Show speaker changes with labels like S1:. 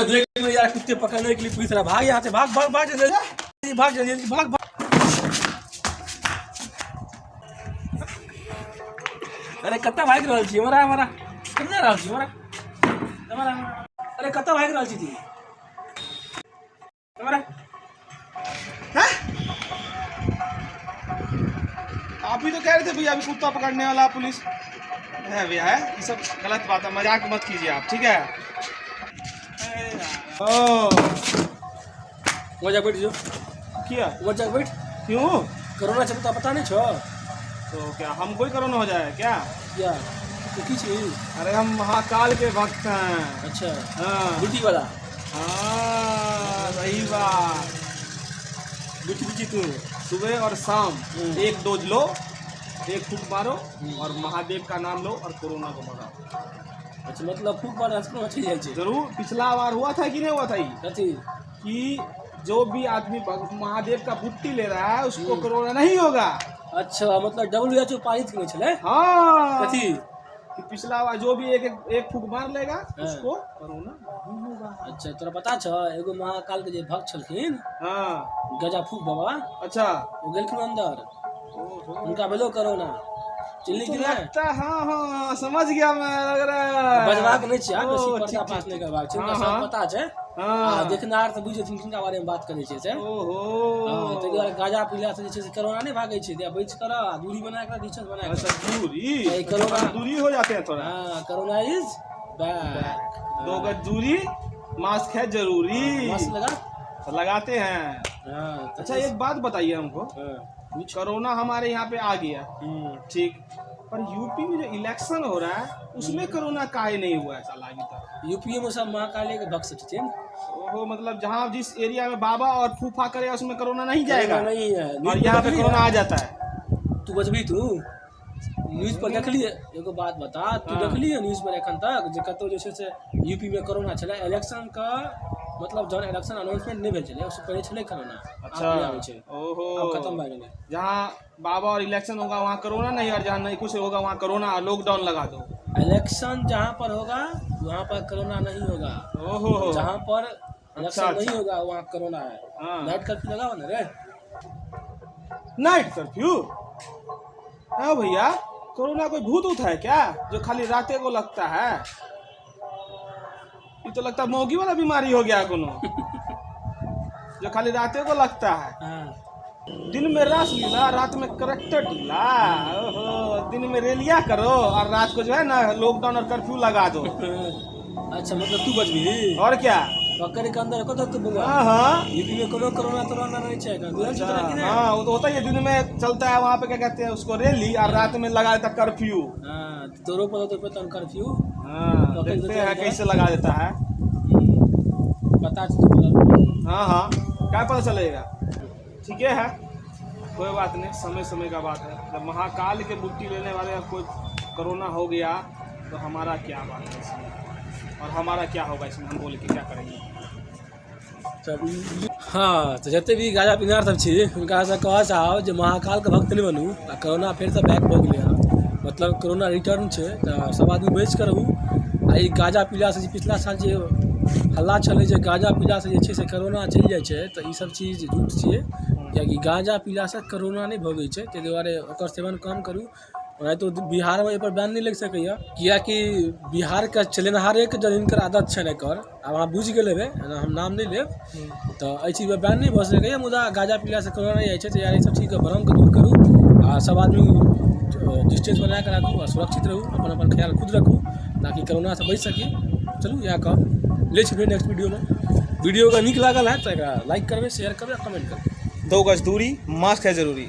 S1: देख ले यार, कुत्ते पकड़ने के लिए पुलिस रहा। भाग यहाँ से, भाग भाग भाग, जल्दी भाग, जल्दी भाग भाग। अरे कतऽ भागि रहल छी? हमरा हमरा कतऽ जा रहल छी? हमरा हमरा अरे कतऽ भागि रहल छी तू? हमरा
S2: आप ही तो कह रहे थे भैया, अभी कुत्ता पकड़ने वाला पुलिस है। भैया है, ये सब गलत बात है, मजाक मत कीजिए आप, ठीक है? ओ
S1: मजा बैठ जो।
S2: किया?
S1: मजा बैठ।
S2: क्यों?
S1: कोरोना छै तऽ पता नहि छौ?
S2: तो क्या हमको ही कोरोना हो जाए क्या?
S1: किया, तू की छी?
S2: अरे हम महाकाल के भक्त हैं।
S1: अच्छा।
S2: हाँ।
S1: बूटी वाला?
S2: हाँ, सही बात।
S1: बूटी बूटी तू।
S2: सुबह और शाम एक डोज लो, एक फूंक मारो और महादेव का नाम लो और कोरोना को भगाओ।
S1: अच्छा, मतलब फूक मारला से कोरोना चलि जाइ छै?
S2: जरूर। पिछला बार हुआ था कि नहीं हुआ था ये?
S1: कथी?
S2: कि जो भी आदमी महादेव का बुट्टी ले रहा है, उसको कोरोना नहीं होगा।
S1: अच्छा, मतलब WHO पारित केने छलै?
S2: हाँ।
S1: कथी?
S2: कि पिछला बार जो भी एक एक, एक फूक मार लेगा, उसको कोरोना नहीं होगा।
S1: अच्छा, तोरा पता छौ, एगो महाकाल के जे भक्त छलखिन, गजा फूक बाबा, ओ गेलखिन अंदर,
S2: ओहो।
S1: हुनका भेलो कोरोना। चिन्हली
S2: तो
S1: कि नहि?
S2: लगता, हाँ, समझ गया मैं, लग रहा है।
S1: बजबाक नहि छै,
S2: ओ,
S1: बेसी
S2: ठीक,
S1: पर्दा
S2: ठीक,
S1: पास नहि करबाक छै। हुनका सब पता छै आ देखनार तऽ बुझि जेथिन किनका बारे मे बात करै छै से।
S2: ओहो।
S1: हँ, ताहि दुआरे गाजा पीला से जे छै से कोरोना नहि भागै छै, तें बचि कर आ दूरी बना कऽ, डिस्टेंस बना कऽ।
S2: अच्छा, दूरी।
S1: ये कोरोना-
S2: दूरी हो जाते हैं थोड़ा।
S1: हाँ, कोरोना is back.
S2: 2 गज दूरी, मास्क है जरूरी।
S1: मास्क लगा।
S2: तो लगाते हैं।
S1: हाँ तो
S2: अच्छा, एक बात बताइए हमको।
S1: हाँ, पूछ।
S2: कोरोना हमारे यहाँ पे आ गया, ठीक, पर यूपी में जो इलेक्शन हो रहा है, उसमें कोरोना काहे नहीं हुआ है साला अभी तक?
S1: यूपीए में सब महाकाली के भक्त सब छथिन।
S2: ओहो, मतलब जहाँ जिस एरिया में बाबा और फूफा करे, उसमें कोरोना नहीं जाएगा?
S1: कोरोना नहीं है।
S2: और यहाँ पे कोरोना आ जाता है।
S1: तू बचबी? तू न्यूज पर देखलिए? एगो बात बता तू। देखलिए न्यूज पर एखन तक जे कतौ जे छै से यूपी में कोरोना छलै? इलेक्शन का मतलब जहन इलेक्शन अनाउंसमेंट नहि भेल छलै, ओहिसँ पहिले छलै कोरोना। आब नहि आबै छै।
S2: ओहो।
S1: आब खत्म भए गेलै।
S2: जहाँ बाबा और इलेक्शन होगा, वहाँ कोरोना नहीं और जहाँ नहीं कुछ होगा, वहाँ कोरोना, लॉकडाउन लगा दो।
S1: इलेक्शन जहाँ पर होगा, वहाँ पर कोरोना नहीं होगा।
S2: ओहो।
S1: जहाँ पर इलेक्शन नहीं होगा, वहाँ कोरोना है। नाइट कर्फ्यू लगाओ ना रे।
S2: Night curfew? हाँ भैया, कोरोना कोई भूत ऊत है क्या, जो खाली राते को लगता है? ये तो लगता है मौगी वाला बीमारी हो गया कोनो, जो खाली राते को लगता है। दिन में रास लीला, रात में करेक्टर ढीला। ओहो, दिन में रेलिया करो और रात को जो है ना लॉकडाउन और कर्फ्यू लगा दो।
S1: अच्छा, मतलब तू बचबी?
S2: और क्या।
S1: पकड़ के अंदर कतऽ तू बौआ?
S2: हाँ।
S1: यूपी में कोनो कोरोना तोरोना नहीं छै एखन। बुझल छौ तोरा कि नहि?
S2: हाँ, वो तो होता ही है। दिन में चलता है वहाँ पे, क्या कहते हैं उसको, रैली और रात में लगा देता कर्फ्यू।
S1: हाँ, तोरो पर तो पे तन कर्फ्यू।
S2: हाँ।
S1: पकड़
S2: देखते
S1: देते
S2: हैं
S1: हैं।
S2: कैसे लगा देता है।
S1: पता छै तोरा?
S2: हाँ, क्या पता चलेगा। ठीक है, कोई बात नहीं, समय समय का बात है। जब महाकाल के बुट्टी लेने वाले का कोई कोरोना हो गया, तो हमारा क्या बात है इसमें और हमारा क्या होगा इसमें? हम बोल के क्या करेंगे?
S1: हाँ, तऽ जते भी गाजा पिनार सब छी, हुनका से कहऽ चाहब जे महाकालके भक्त नहि बनू आ कोरोना फेरसँ बैक भऽ गेलै हँ, मतलब कोरोना रिटर्न छै, तऽ सब आदमी बचि कऽ रहू। आ ई गाजा पीलासँ जे पिछला साल जे हल्ला छलै जे गाजा पीलासँ जे छै से कोरोना चलि जाइ छै, तऽ ई सब चीज झूठ छियै, किएकि गाजा पीलासँ कोरोना नहि भगै छै। ताहि दुआरे ओकर सेवन कम करू। ओनाहितो बिहारमे एहिपर बैन नहि लागि सकैए, किएकि बिहारके चलेनहारेके जब हिनकर आदत छनि एकर, आब अहाँ बुझि गेल हेबै, एना हम नाम नहि लेब, तऽ एहि चीजपर बैन नहि भऽ सकैए। मुदा गाजा पीलासँ कोरोना नहि जाइ छै, तऽ ई सब चीजके भ्रमके दूर करू आ सब आदमी डिस्टेंस बना कऽ राखू आ सुरक्षित रहू। अपन अपन ख्याल खुद रखू, ताकि कोरोनासँ बचि सकी। चलू, इएह कहब। लै छी फेर नेक्स्ट वीडियोमे। वीडियो अगर नीक लागल है तऽ एकरा लाइक करबै, शेयर करबै आ कमेंट करबै।
S2: 2 गज दूरी, मास्क है जरूरी।